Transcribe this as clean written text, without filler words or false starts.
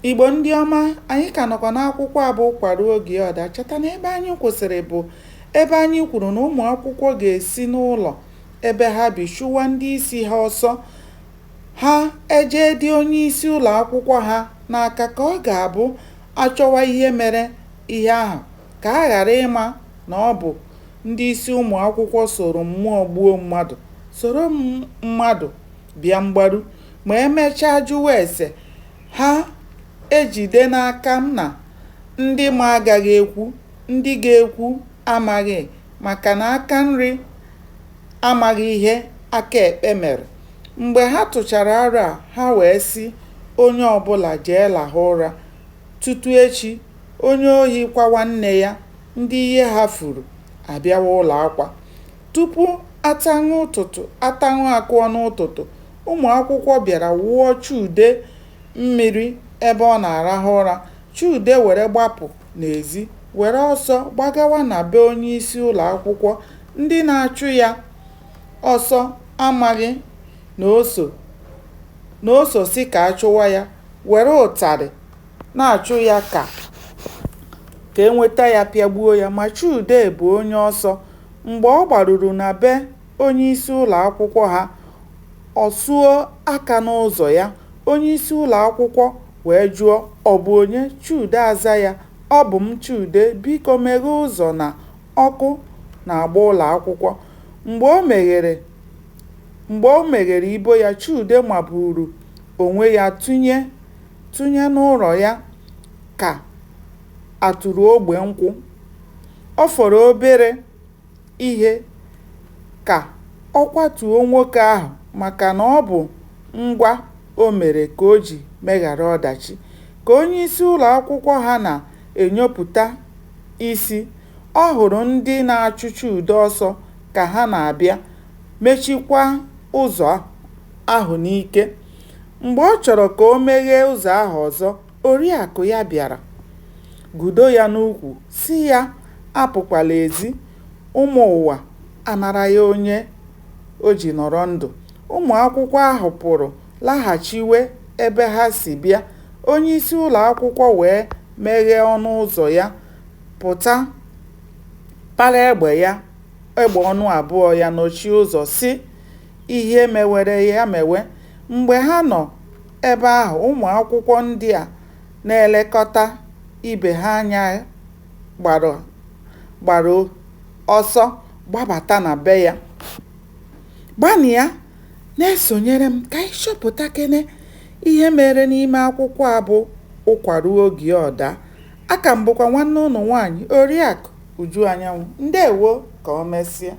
Igbo ndị ọma, anyị ka nọkwa n'akwụkwọ a bụ Ụkwa Ruo Oge Ya Ọ Daa. Cheta na ebe anyị kwụsịrị bụ ebe anyị kwuru na ụmụ akwụkwọ ga-esi n'ụlọ ebe ha bi chụwa ndị isi ha ọsọ. Ha ejee dị onyeisi ụlọ akwụkwọ ha n'aka ka ọ ga-abụ a chọwa ihe mere ihe ahụ ka a ghara ịma na ọ bụ ndị isi ụmụ akwụkwọ soro mmụọ gbuo mmadụ, soro mmadụ bịa mgbaru. Ma e mechaa jụwa ese, ha ejide n'aka na ndị ma agaghị ekwu, ndị ga-ekwu amaghị maka na aka nri amaghị ihe aka ekpe mere. Mgbe ha tụchara aro a, ha wee sị onye ọbụla jee lahụ ụra tutu echi, onye ohi kwawa nne ya, ndị ihe ha furu abịawa ụlọ akwa. Tupu ataṅụ akụọ n'ụtụtụ, ụmụ akwụkwọ bịara wụọ Chude mmiri ebe ọ na-arahụ ụra. Chude were gbapụ n'ezi, were ọsọ gbagawa na be onyeisi ụlọ akwụkwọ. Ndị na-achụ ya ọsọ amaghị na o so sị ka a chụwa ya, were ụtarị na-achụ ya ka e nweta ya pịagbuo ya. Ma Chude bụ onye ọsọ. Mgbe ọ gbaruru na be onyeisi ụlọ akwụkwọ ha, ọ suo aka n'ụzọ ya. Onyeisi ụlọ akwụkwọ wee jụọ, ọ bụ onye? Chude aza ya, ọ bụ m Chude, biko meghee ụzọ na ọkụ na-agba ụlọ akwụkwọ. Mgbe o meghere ibo ya, Chude mabuuru onwe ya tụnye n'ụlọ ya ka atụrụ ogbe nkwụ. Ọ fọrọ obere ihe ka ọ kwatuo nwoke ahụ maka na ọ bụ ngwa o mere ka o ji meghara ọdachi. Ka onyeisi ụlọ akwụkwọ ha na-enyopụta isi, ọ hụrụ ndị na-achụ Chude ọsọ ka ha na-abịa mechikwaa ụzọ ahụ n'ike. Mgbe ọ chọrọ ka o meghee ụzọ ahụ ọzọ, oriakụ ya bịara gudo ya n'ukwu sị ya apụkwala ezi, ụmụ ụwa anara ya onye o ji nọrọ ndụ. Ụmụ akwụkwọ ahụ pụrụ laghachiwe ebe ha si bịa. Onyeisi ụlọ akwụkwọ wee meghee ọnụ ụzọ ya pụta para egbe ọnụ abụọ ya nọchie ụzọ sị ihe mewere ya mewe. Mgbe ha nọ ebe ahụ, ụmụ akwụkwọ ndị a na-elekọta ibe ha anya gbara ọsọ gbabata na be ya. Gbanịa na-esonyere m ka anyị chọpụtakene ihe mere n'ime akwụkwọ a bụ Ụkwa Ruo Oge Ya Ọ Daa. Aka m bụkwa nwanne ụnụ nwaanyị, Oriakụ Uju Anyanwụ. Ndewo, ka o mesịa.